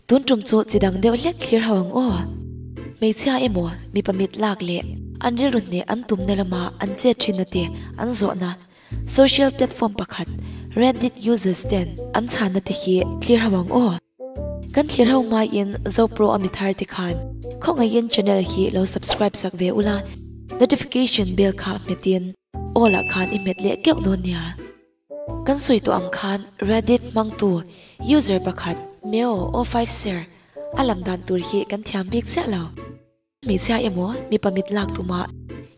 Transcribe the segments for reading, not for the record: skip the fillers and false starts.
Tun tum chu chi dang deuh hlek thlir ho ang aw. Hmeichhia emaw mipa mit lak leh an rilru hneh an tumna lama an chet thin a ti an zawhna social platform pakhat Reddit users ten an chhanna te hi thlir ho ang aw. Kan thlir ho hmaiin Zopro a mi thar te khan khawngaihin channel hi lo subscribe sak ve ula, notification bell kha hmetin all ah khan i hmet leh keuh dawn nia. Kan sawi tawh ang khan Reddit hmangtu user pakhat Meo 05 Sir a lam dan tur hi kan thiam bik chiah lo. Hmeichhia emaw mipa mit lak tumah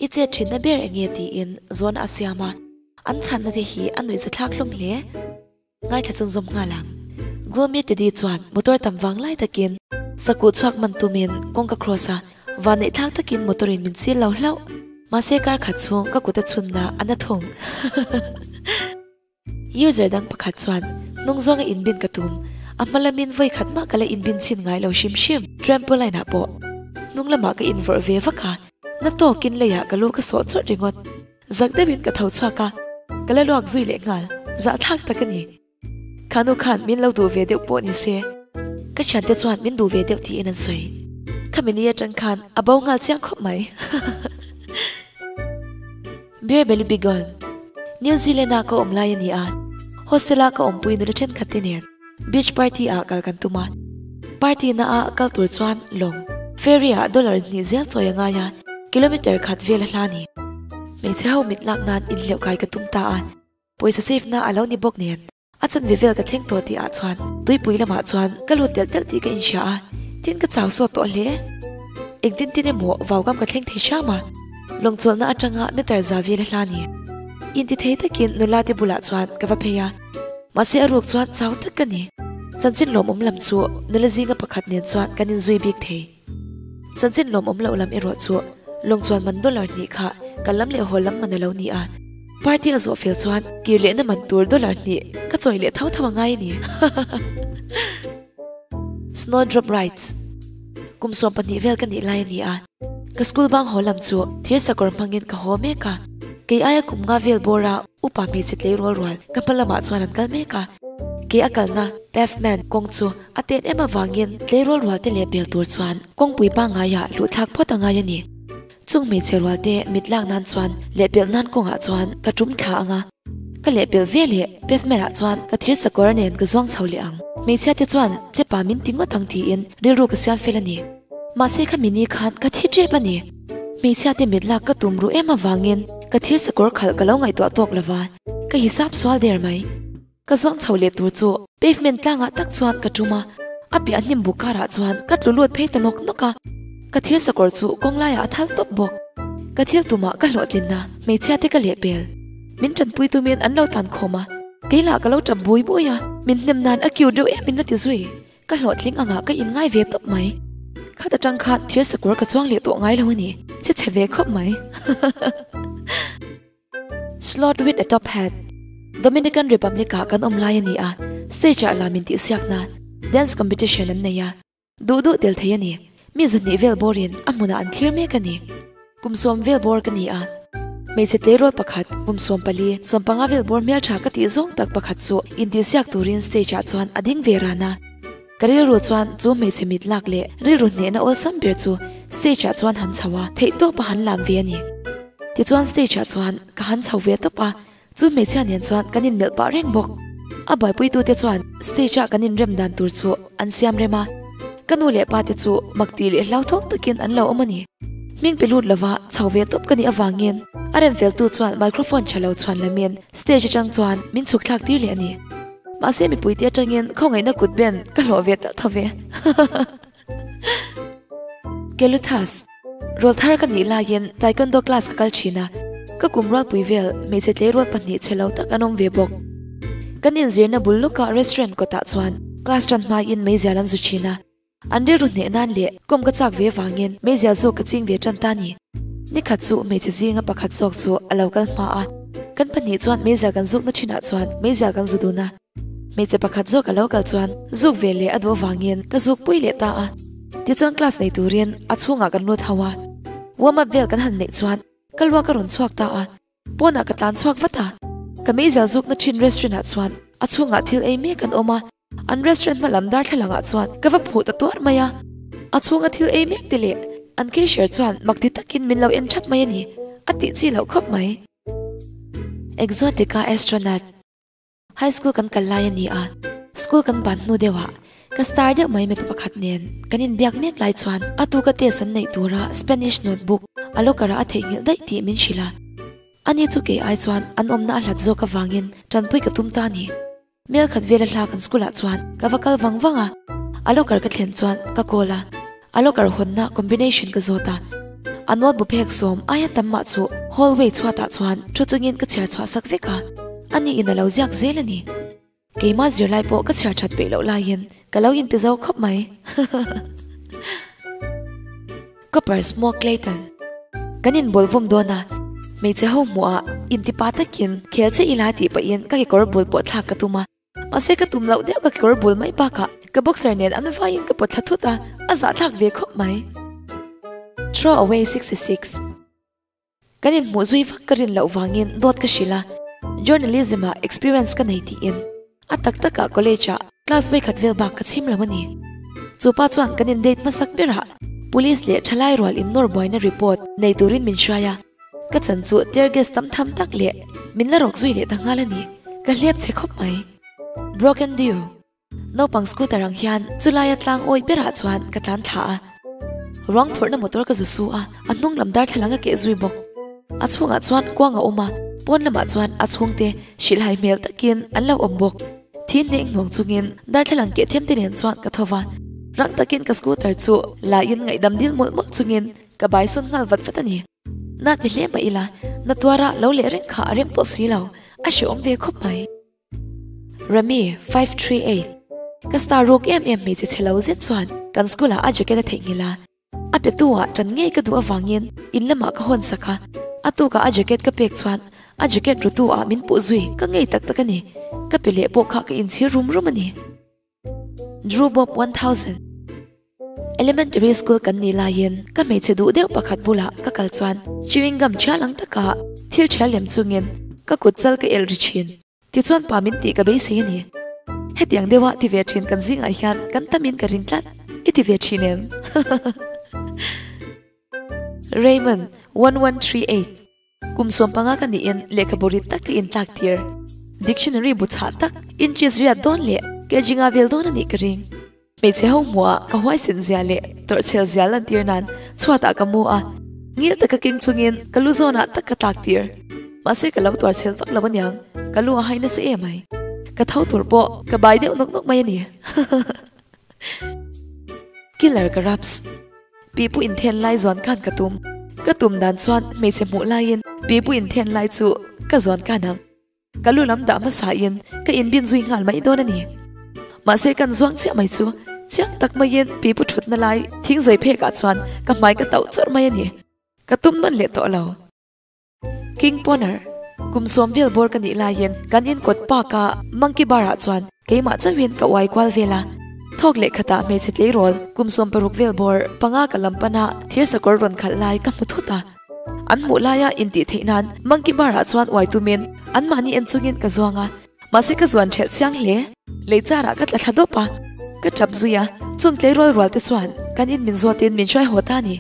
i chet thinna ber enge tiin zawn a siam a, an chhanna te hi a nuihzathlak hlawm hle. Ngaithla chun zawm nghal ang. Gloomy Teddy chuan motor tam vang lai takin sakuh chhuak man tumin kawngka cross a, van neih thlak takin motor in min chil lo hlauh. Mahse kar khat chhung ka kut a chhunna a na thung. User dang pakhat chuan hnung zawnga inbin ka tum, a hma lamin vawi khat mah ka la inbin chhin ngai lo hrim hrim. Trampoline ah pawh hnung lamah ka invawrh ve vak a, na tawkin leiah ka lu ka sawh chawt ringawt. Zak deuhin ka tho chhuak a, ka la luak zui leh nghal, zahthlak tak a ni. Khanu khan min lo duh ve deuh pawh ni se, ka thiante chuan min duh ve deuh tiin an sawi. Khami ni atang khan a bo nghal chiang khawp mai. Beer Belly Bigon, New Zealand ah ka awm lai a ni a, hostel ah ka awmpui nula thenkhat te nen beach party ah kal kan tum a. Party na ah kal tur chuan lawng, ferry ah dollar hnih zel chawi a ngai a, kilometer khat vel a hla ni. Hmeichhe ho mit lak nan inhleuh kai ka tum ta a, pawisa save na a lo ni bawk nen. A chanve vel ka thleng tawh tih ah chuan tuipui lamah chuan ka lut telh telh tih ka inhria a, tin ka chau sawt tawh hle. Engtin tin emaw vaugam ka thleng thei hram a, lawngchawlhna atanga meter za vel a hla ni. Inti thei takin nula te bulah chuan ka va phei a, mahse a ruk chuan chau tak ka ni. Chanchin lawmawm lam chu nula zinga pakhat nen chuan kan inzui bik thei. Chanchin lawmawm loh lam erawh chu lawng chuan man dollar hnih kha kan lam leh haw lam man a lo ni a. Party a zawh fel chuan kir lehna man tur dollar hnih ka chawi leh tho tho a ngai a ni. Snowdrop Rides Kum 12 vel ka nih lai a ni a, ka school bang haw lam chu thir sakawr hmangin ka haw mek a. Kei aia kum nga vel bawra upa hmeichhe tlei rual rual ka hma lamah chuan an kal mek a. Kei a kalna pavement kawng chu A tet em avangin tleirawl rualte leh bel tur chuan kawngpui pangaiah luhthlak phawt a ngai a ni. Chung hmeichhe rualte mit lak nan chuan lehpelh nan kawngah chuan ka tum thla ang a, ka lehpelh ve leh pavement ah chuan ka thir sakawr nen ka zuang chho leh ang. Hmeichhia te chuan chepa min ti ngawt ang tiin rilru ka siam fel a ni. Mahse khami ni khan ka thi tep a ni. Hmeichhia te mit lak ka tum ruh em avangin ka thir sakawr khalh ka lo ngaihtuah tawk lova, ka hisap sual der mai. Ka zuang chho leh tur chu pavement tlangah tak chuan ka tum a, a piah hnim buk karah chuan ka tlu lut phei ta nawk nawk a, ka thir sakawr chu kawng laiah a thal tawp bawk. Ka thil tumah ka hlawhtlinna hmeichhia te ka lehpel. Min tanpui tumin an lo tlan khawm a, kei lah ka lo tap bui bui a, min hnem nan a kiu deuh em in la ti zui. Ka hlawhtling angah ka inngai ve tawp mai. Khat atang khan thir sakawr ka chuang leh tawh ngai lo a ni, che chhe ve khawp mai. Slot with a top hat, Dominican Republic ah kan awm lai a ni a, stage ah lam intihsiakna, dance competition an nei a, duh duh tel thei a ni. Mi zahnih vel bawrin a hmunah an thlir mek a ni. Kum sawm vel bawr ka ni a, hmeichhe tleirawl pakhat kum 14, 15 vel bawr hmeltha ka tih zawng tak pakhat chu intihsiak turin stage ah chuan a ding ve ran a. Ka rilru chuan chu hmeichhe mit lak leh rilru hnehna awlsam ber chu stage ah chuan han chho a, theihtawp a han lam ve a ni. Tichuan stage ah chuan ka han chho ve tawp a, chu hmeichhia nen chuan kan inmelh pah reng bawk. A buaipuitute chuan stage ah kan inrem dan tur chu an siam rem a, ka nu leh pa te chu mak tih leh hlauthawng takin an lo awm a ni. Hming pe lut lova chho ve tawp ka nih avangin a remfeltu chuan microphone tha lo chhuan lamin stage atang chuan min chhuk thlak tir leh a ni. Mahse mipuite atangin khawngaihna kut ben ka hlawh ve talh tho ve. Keluthas, Rawl thar ka nih laiin Taekwondo class ka kal thin a, ka kum rualpui vel hmeichhe tleirawl pahnih chhe lo tak an awm ve bawk. Kan inzirna bul lawkah restaurant kawtah chuan class tan hmain meizial an zu thin a, An rilru hneh nan leh kawm ka chak ve vangin meizial zawk ka ching ve tan ta ni. Nikhat chu hmeichhe zinga pakhat zawk chu a lo kal hma a, kan pahnih chuan meizial kan zukna thinah chuan meizial kan zu dun a. Hmeichhe pakhat zawk a lo kal chuan zuk ve leh a duh avangin ka zuk pui leh ta a. Tichuan class nei turin a chhungah kan lut ho a, warm up vel kan han neih chuan ka luak a rawn chhuak ta a. Pawnah ka tlan chhuak vat a, ka meizial zukna thin restaurant ah chuan a chhungah thil ei mek an awm a. An restaurant hma lam darthlalang ah chuan ka va phuh ta tuar mai a. A chhunga thil ei mek te leh an cashier chuan mak ti takin min lo en thap mai a ni. A tih chi loh khawp mai. Exotica Astronaut High school kan kal lai a ni a, school kan ban hnu deuhah ka star deuh mai mipa pakhat nen kan inbiak mek lai chuan a tuka test an neih tura Spanish notebook a locker ah a theihnghilh daih tih min hrilh a. Ani chu kei ai chuan an awmna a hlat zawk avangin tanpui ka tum ta a ni. Mel khat vela hla kan school ah chuan ka va kal vang vang a, a locker ka thlen chuan ka call a, a locker hawnna combination ka zawt a, a note bu phek sawm aia tam mah chu hallway chhuatah chuan thu chungin ka chhiar chhuah sak vek a, ani in a lo ziak zel a ni. Keimah zirlai pawh ka chhiar that peih loh laiin ka lo inpe zo khawp mai. Copper Smoke Clayton Kan inbawl vawm dawn a, hmeichhe ho hmuh ah inti pa takin khel che ila tih pahin ka kekawr bul pawh thlak ka tum a, mahse ka tum loh deuh ka kekawr bul mai bakah ka boxer nen an vaiin ka pawt thla thut a, a zahthlak ve khawp mai. Throw away 66 Kan inhmuh zui vak ka rin loh vangin dawt ka hrilh a, journalism ah experience ka nei tiin a tak takah college ah class vawikhat vel bak ka chhim lo a ni. Chu pa chuan kan in date hmasak berah police leh thalai rual in nawr buaina report nei turin min hruai a, ka chan chu tear gas tam tham tak leh min la rawk zui leh ta nghal a ni, ka hlep che khawp mai. Broken dew. Naupang scooter ang hian chulaia tlang awih berah chuan ka tlan thla a, ruang phurhna motor ka zu su a, a hnung lam darthlalang a keh zui bawk. A chhungah chuan kuang a awm a, pawn lamah chuan a chhungte hrilhhai hmel takin an lo awm bawk. Thi hneng hnuang chungin darthlalang keh thiam te nen chuan ka tho va, rang takin ka scooter chu la in ngaihdam dil mawlh mawlh chungin ka bai sawn nghal vat vat a ni. Na ti hle mah ila, na tuara lo leh reng kha a rem tawh si lo, a hrehawm ve khawp mai. Remi, 538, Ka star ruk em em hmeichhe chhe lo zet chuan kan school ah a jacket a theihnghilh a, a pe tu ah ṭan ngei ka duh avangin in lamah ka hawn sak a, a tukah a jacket ka pek chuan a jacket rutu ah min puh zui ka ngei tak tak a ni, ka pe leh pawh kha ka inchhir rum rum a ni. Drew Bob 1000 Elementary school kan nih laiin ka hmeichhe duh deuh pakhat bulah ka kal chuan chewing gum thial ang taka thil thial lem chungin ka kut chal ka elh ri thin. Tichuan pa min tih ka beisei a ni. Hetiang deuha ti ve thin kan zingah hian kan tamin ka ring tlat. I ti ve thin em? Raymond 1138. Kum 15 ka niin lehkhabu rit tak ka intlak tir. Dictionary bu chhah tak, inches riat dawn leh kg nga vel dawn a nih ka ring. Hmeichhe ho hmuhah ka huaisin zia leh tawrhchhel zia lantir nan chhuatah ka mu a, ngil taka keng chungin ka lu zawnah tak ka tlak tir. Mahse ka lo tuarchhel vak lo aniang, ka lu a hai nasa em ai. Ka tho tur pawh ka bai deuh nawk nawk mai a ni. Killer ka raps. Pipu inthen lai zuan khan ka tum. Ka tum dan chuan hmeichhe hmuh laiin pipu inthen lai chu ka zuan khan ang. Ka lu lam dah hmasa in ka inbin zui nghal mai dawn a ni. Mahse kan zuang chiah mai chu chiang tak maiin pipu thutna lai thing zai phek ah chuan ka hmai ka tauh chawrh mai a ni. Ka tum nawn leh tawh lo. King Poner, Kum sawm vel bawr ka nih laiin kan in kawt park a Monkey Bar ah chuan keimah chauhin ka uai kual vel a. Thawk leh khatah hmeichhe tleirawl kum 16 vel bawr panga ka lam pana thir sakawr rawn khalh lai ka hmu thut a. An hmuh laia intih theih nan Monkey Bar ah chuan uai tumin anmahni en chungin ka zuang a. Mahse ka zuan ṭhelh chiang hle. Lei charah ka tla thla dawp a, ka ṭap zui a, chung tleirawl rual te chuan kan in min zawtin min hruai haw ta a ni.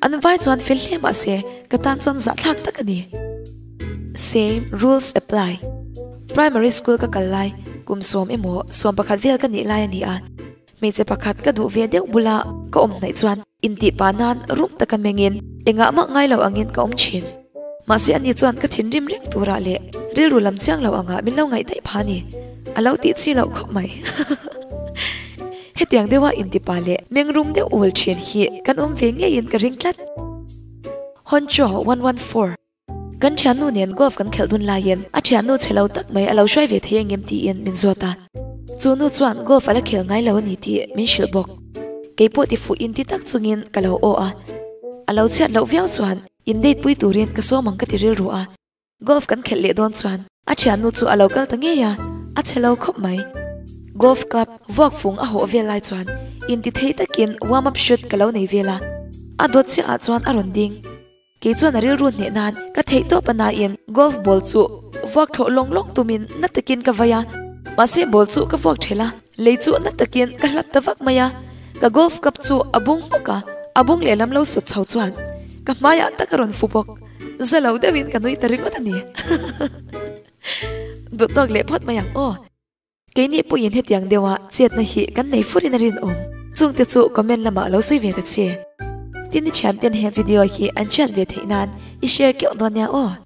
An vai chuan fel hle mahse ka tan chuan zahthlak tak a ni. Same rules apply. Primary school ka kal lai, kum sawm emaw 11 vel ka nih lai a ni a. Hmeichhe pakhat ka duh ve deuh bula ka awm hnaih chuan intih pah nan rum taka mengin engah mah ngai lo angin ka awm thin. Mahse ani chuan ka thinrim reng turah leh rilru lam chiang lo angah min lo ngaih daih pha ni. A lo tih chi loh khawp mai. Hetiang deuha intih pah leh meng rum deuh ul thin hi kan awm ve ngeiin ka ring tlat. Honcho 114. Kan thiannu nen golf kan khelh dun laiin a thiannu chhe lo tak mai a lo hruai ve thei engem tiin min zawt a. Chu nu chuan golf a la khel ngai lo a ni tih min hrilh bawk. Kei pawh ti fuh in ti tak chungin ka lo aw a. A lo chhiat loh viau chuan in date pui turin ka sawm ang ka ti rilru a. Golf kan khelh leh dawn chuan a thiannu chu a lo kal ta ngei a, a chhe lo khawp mai. Golf club vuak fung a hawh vel lai chuan in ti thei takin warm up shoot ka lo nei vel a. A dawt chiah ah chuan a rawn ding. Kei chuan a rilru hneh nan ka theih tawp a nain golf ball chu vuak thlawh lawng lawng tumin na takin ka vai a, mahse ball chu ka vuak ṭhelh a. Lei chu na takin ka hlap ta vak mai a, ka golf club chu a bung hmawk a, a bung lehlam lo sawt chho chuan ka hmaiah tak a rawn fu bawk. Za lo deuhin ka nui ta ringawt a ni. Duh tawk leh phawt mai ang aw. Keini pawhin hetiang deuha chetna hi kan nei furin a rinawm. Chungte chu comment lamah lo sawi ve ta che. Tin i thianten he video hi an hriat ve theih nan i share keuh dawn nia aw.